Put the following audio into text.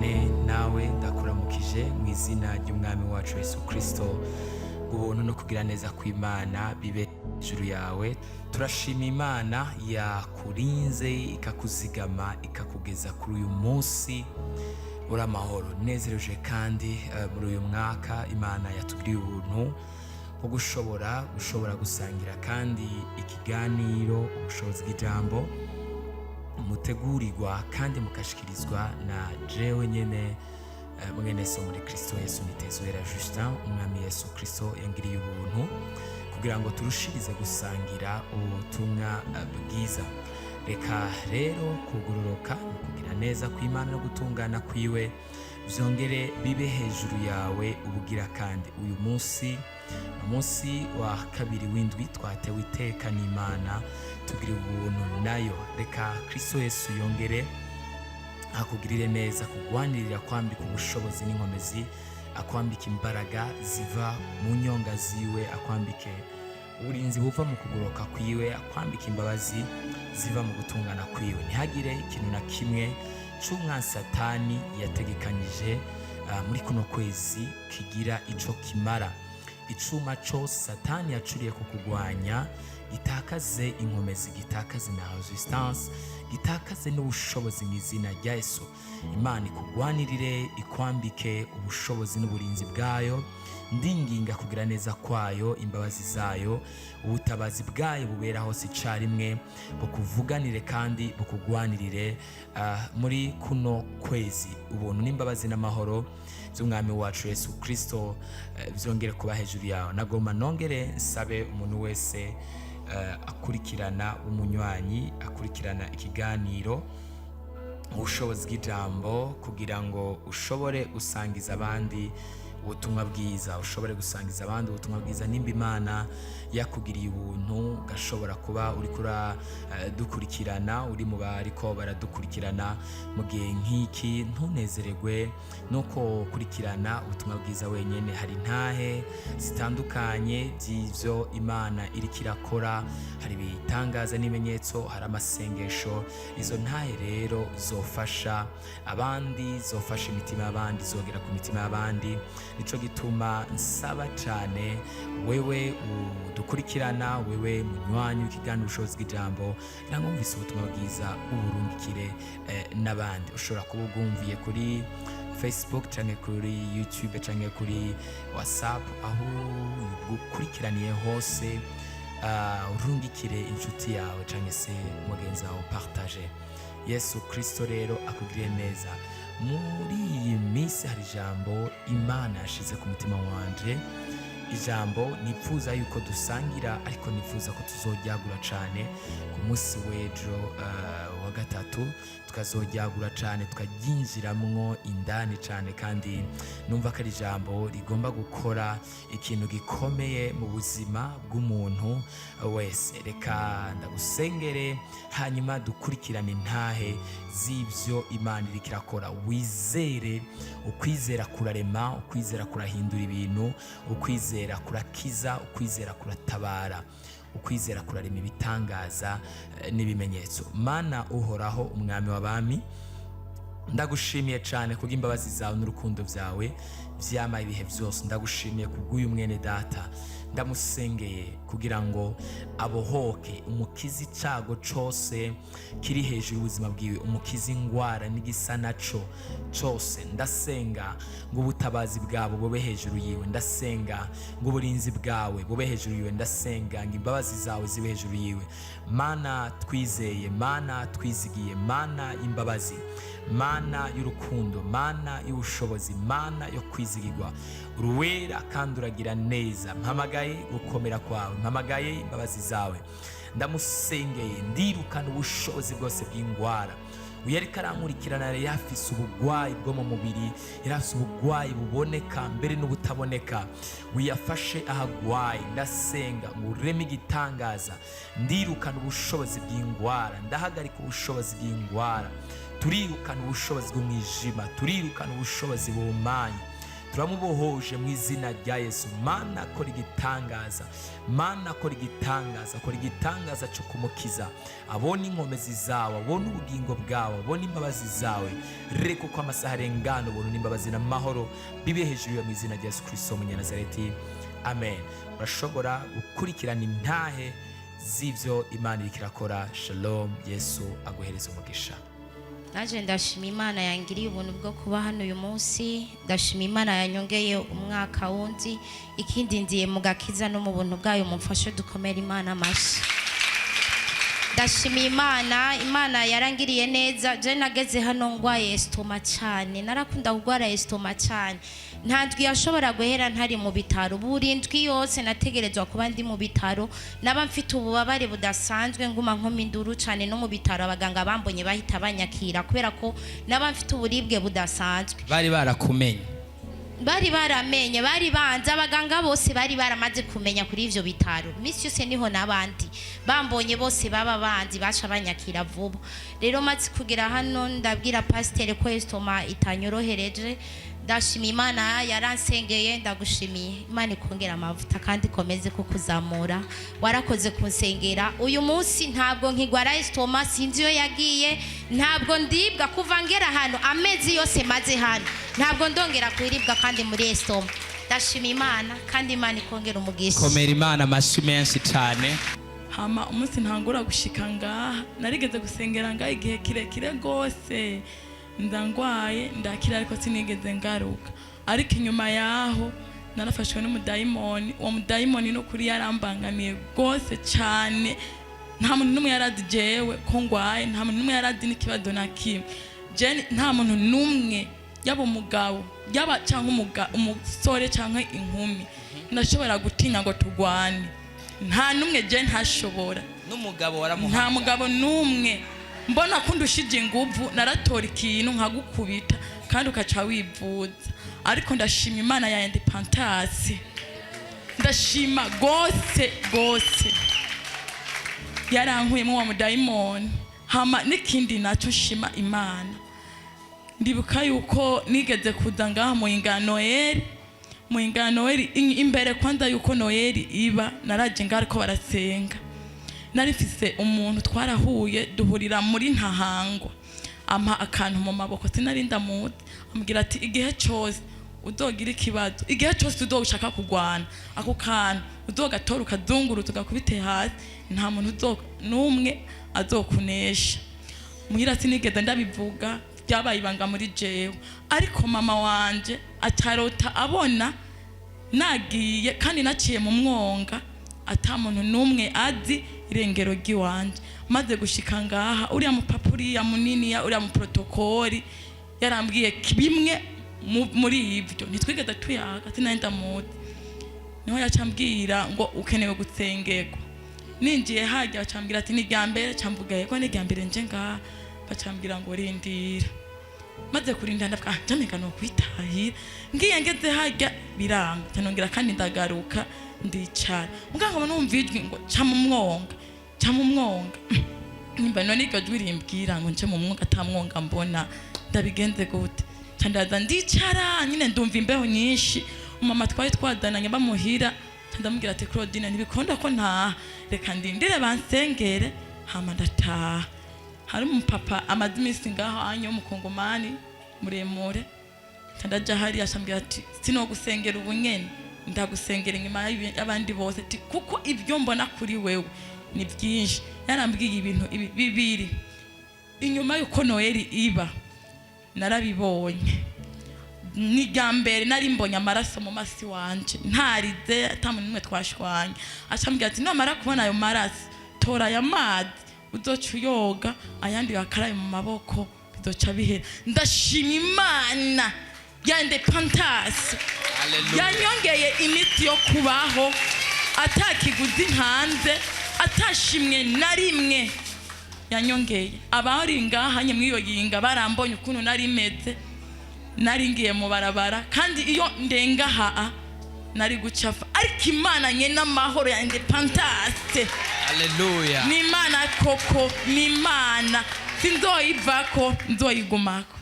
Tubane nawe. Ndakuramukije mu izina ry'Umwami wacu Yesu Kirisito. Ubuntu no kugira neza kw'Imana bibe hejuru yawe. Turashima Imana yakurinze, ikakuzigama, ikakugeza kuri uyu munsi uri amahoro. Nezereje kandi muri uyu mwaka Imana yatugiriye ubuntu bwo gushobora gusangira kandi ikiganiro Ubushobozi bw'Ijambo, mutegurirwa kandi mukashikirizwa na jewe nyene, mwene so muri Kristo Yesu, Nitezuwera Justin. Umwami Yesu Kristo yangiriye ubuntu kugira ngo turushirize gusangira ubutumwa bwiza. Reka rero kugororoka no kugira neza kw'Imana no gutungana kwiwe byongere bibe hejuru yawe ubugira kandi. Uyu munsi, umunsi wa kabiri w'indwi, twatewe iteka n'Imana, tugira ubuntu nayo. Reka Kristo Yesu yongere akugirire neza, kugwanirira, kwambika ubushobozi n'inkomezi, akwambika imbaraga ziva mu nyonga ziwe, akwambike uburinzi buva mu kugoroka kwiwe, akwambika imbabazi ziva mu gutungana kwiwe. Ntihagire ikintu na kimwe c'umwansatani yategekanije muri kuno kwezi kigira ico kimara. Icuma cose Satani yacuriye ku kugwanya gitakaze inkomezi, gitakaze na resistance, gitakaze n'ubushobozi mu izina rya Yesu. Imana ikugwanirire, ikwambike ubushobozi n'uburinzi bwayo. Ndinginga kugira neza kwayo, imbabazi zayo, ubutabazi bwayo bubera hose icarimwe, bukuvuganire kandi bukugwanirire muri kuno kwezi. Ubuntu n'imbabazi n'amahoro by'Umwami wacu Yesu Kristo byongere kuba hejuru yawe. Nagomba nongere nsabe umuntu wese akurikirana, umunywanyi akurikirana ikiganiro Ubushobozi bw'Ijambo, kugira ngo ushobore gusangiza abandi ubutumwa bwiza, ushobore gusangiza abandi ubutumwa bwiza. Nimba Imana yakugiriye ubuntu, ugashobora kuba uri kura dukurikirana, uri mu bariko baradukurikirana mu gihe nk'iki, ntunezererwe nuko ukurikirana ubutumwa bwiza wenyine. Hari intahe zitandukanye by'ibyo Imana iriko irakora, hari ibitangaza n'ibimenyetso, hari amasengesho. Izo ntahe rero zofasha abandi, zofasha imitima y'abandi, zogera ku mitima y'abandi. Nico gituma nsaba cyane wewe udukurikirana, wewe munywanyi w'ikiganiro Ubushobozi bw'Ijambo, kugira ngo wumvise ubutumwa bwiza uburungikire n'abandi. Ushobora kuba ubwumviye kuri Facebook canke kuri YouTube canke kuri WhatsApp, aho ukurikiraniye hose, urungikire inshuti yawe canke se mugenzi wawe, partage. Yesu Kristo rero akugiriye neza. Muri iyi minsi hari ijambo Imana yashize ku mutima wanje, ijambo nipfuza yuko dusangira, ariko nifuza ko tuzoryagura cyane ku munsi w'ejo wa gatatu, tukazoryagura cyane, tukaryinjiramwo indani cyane. Kandi numva ko ari ijambo rigomba gukora ikintu gikomeye mu buzima bw'umuntu wese. Reka ndagusengere, hanyuma dukurikirane intahe z'ibyo Imana iriko irakora. Wizere. Ukwizera kurarema, ukwizera kurahindura ibintu, ukwizera kurakiza, ukwizera kuratabara, ukwizera kurarema ibitangaza n'ibimenyetso. Mana Uhoraho, Umwami w'abami, ndagushimiye cyane kubw'imbabazi zawe n'urukundo byawe byamaye ibihe byose. Ndagushimiye kubw'uyu mwene data. Ndamusengeye kugira ngo abohoke, umukize icyago cyose kiri hejuru y'ubuzima bwiwe, umukize ingwara n'igisa naco cyose. Ndasenga ngo ubutabazi bwawe bube hejuru yiwe, ndasenga ngo uburinzi bwawe bube hejuru yiwe, ndasenga ngo imbabazi zawe zibe hejuru yiwe. Mana twizeye, Mana twizigiye, Mana y'imbabazi, Mana y'urukundo, Mana y'ubushobozi, Mana yo kwizigirwa, uruwera kandi uragira neza. Mpamagaye gukomera kwawe, mpamagaye imbabazi zawe. Ndamusengeye, ndirukana ubushobozi bwose bw'ingwara. Uyu ariko arankurikirana yari yafise ubugwayi bwo mu mubiri, yari afise ubugwayi buboneka mbere n'ubutaboneka. Wiyafashe ahagwaye, ndasenga ngo ureme igitangaza. Ndirukana ubushobozi bw'ingwara, ndahagarika ubushobozi bw'ingwara. Turirukana ubushobozi bw'umwijima, turirukana ubushobozi buhumanye. Turamubohoje mu izina rya Yesu. Mana, kora igitangaza. Mana, kora igitangaza, kora igitangaza cyo kumukiza, abone inkomezi zawe, abone ubugingo bwawe, abone imbabazi zawe. Reka uko amasaha arengana, ubuntu n'imbabazi n'amahoro bibe hejuru yo mu izina rya Yesu Kirisito Umunyanazareti, amen. Urashobora gukurikirana intahe z'ibyo Imana iriko irakora. Shalom, Yesu aguhereza umugisha. Naje ndashima Imana yangiriye ubuntu bwo kuba hano uyu munsi. Ndashima Imana yanyongeye umwaka wundi, ikindi ndiye mu gakiza no mu buntu bwayo. Mumfashe dukomere Imana amashyi. Ndashimiye Imana, Imana yarangiriye neza. Je nageze hano ngwaye estomac cyane, narakunda kurwara estomac cyane. Nta ndwi yashobora guhera ntari mu bitaro. Buri ndwi yose nategerezwa kuba ndi mu bitaro, naba mfite ububabare budasanzwe, nguma nkoma induru cyane. No mu bitaro abaganga bambonye bahita banyakira kubera ko naba mfite uburibwe budasanzwe. Bari barakumenye? Bari baramenye, bari banze. Abaganga bose bari baramaze kumenya kuri ivyo bitaro. Misi yose niho n'abandi bambonye bose baba banzi, baca banyakira vuba. Rero maze kugera hano, ndabwira pasiteri ko estomac itanyorohereje. Ndashima Imana yaransengeye. Ndagushimiye, Imana ikongera amavuta kandi ikomeze kukuzamura. Warakoze kunsengera. Uyu munsi ntabwo nkigwara estomac, sinzi iyo yagiye. Ntabwo ndibwa kuva ngera hano. Amezi yose maze hano ntabwo ndongera kuribwa kandi muri estomac. Ndashima Imana kandi Imana ikongera umugisha. Komera Imana amashyi menshi cyane. Hama umunsi ntangura gushika ngaha, narigeze gusengera ngaha igihe kirekire rwose, ndangwaye ndakira, ariko sinigeze ngaruka. Ariko inyuma yaho narafashwe n'umudayimoni. Uwo mudayimoni n'ukuri yarambangamiye rwose cyane. Nta muntu n'umwe yarazi jewe ko ngwaye, nta muntu n'umwe yarazi n'ikibazo na kimwe. Je nta muntu n'umwe, yaba umugabo, yaba cyangwa umusore cyangwa inkumi, ndashobora gutinya ngo turwane. Nta n'umwe je ntashobora. N'umugabo waramuhamagara? Nta mugabo n'umwe. Mbona ko undushije inguvu, naratora ikintu nkagukubita kandi ukaca wivuza. Ariko ndashima Imana ya Indépendance, ndashima gose gose, yarankuyemo wa mudayimoni. Hama n'ikindi nacyo nshima Imana, ndibuka yuko nigeze kuza ngaha mu Noheli, mu Noheli imbere kwanza yuko Noheli iba, naraje ngaha ariko barasenga. Nari mfise umuntu twarahuye, duhurira muri Ntahangwa, ampa akantu mu maboko, sinari ndamuzi. Ambwira ati: "Igihe cyose uzogira ikibazo, igihe cyose uzoshaka kurwana, ako kantu uzogatora, ukazunguruza, ugakubite hasi, nta muntu n'umwe azokunesha." Muhira sinigeze ndabivuga, byabaye ibanga muri jewe. Ariko mama wanje atarota abona nagiye kandi naciye mu mwonga, ata muntu n'umwe azi irengero ry'iwanje. Maze gushika ngaha, uriya mupapa, uriya munini, uriya muprotokoli, yarambwiye bimwe muri ibyo. Ntitwigeze tuyaga, sinari ndamuzi. Niho yaca ambwira ngo ukenewe gusengerwa. Ninjiye hajya, bacambwira ati: "Ni irya mbere?" Camvuga: "Yego, ni irya mbere nje ngaha." Bacambwira ngo rindira. Maze kurinda, ndavuga: "Ah, njamenga no kwitahira." Ngiye, ngeze hajya biranga, canongera kandi ndagaruka ndicara. Muganga numva ijwi ngo: "Ca mu mwonga, ca mu mwonga." Nimba none iryo jwi rimbwira ngo nce mu mwonga, ata mwonga mbona, ndabigenze gute? Ca ndaza ndicara nyine, ndumva imbeho nyinshi. Umama twari twazananye bamuhira, ca ndamubwira ati: "Claudine, ntibikunda ko ntaha, reka ndindire bansengere hama ndataha." Hari umupapa amaze iminsi ngaho anye w'umukongomani muremure. Ca ndaja hariya, acambwira ati: "Sinogusengera ubu nyene, ndagusengera inyuma y'abandi bose." Ati: "Kuko ibyo mbona kuri wewe ni byinshi." Yarambwiye ibintu ibi bibiri inyuma y'uko Noheli iba, narabibonye. Ni irya mbere nari mbonye amaraso mu masi wanje, ntarize, ata muntu n'umwe twashwanye. Acambwira ati: "Namara kubona ayo maraso, tora aya mazi, uzoca uyoga, ayandi uyakarabe mu maboko, bizoca bihera." Ndashima Imana ya Indépendance yanyongeye iminsi yo kubaho, atakiguzi ntanze, atashimwe na rimwe yanyongeye. Abari ngaha nye mw'iyo yinga barambonye ukuntu nari meze. Nari ngiye mu barabara, kandi iyo ndenga haa nari gucafa. Ariko Imana nye n'amahoro ya Indépendance. Haleluya. Ni Imana koko, ni Imana, sinzoyivako, nzoyigumako.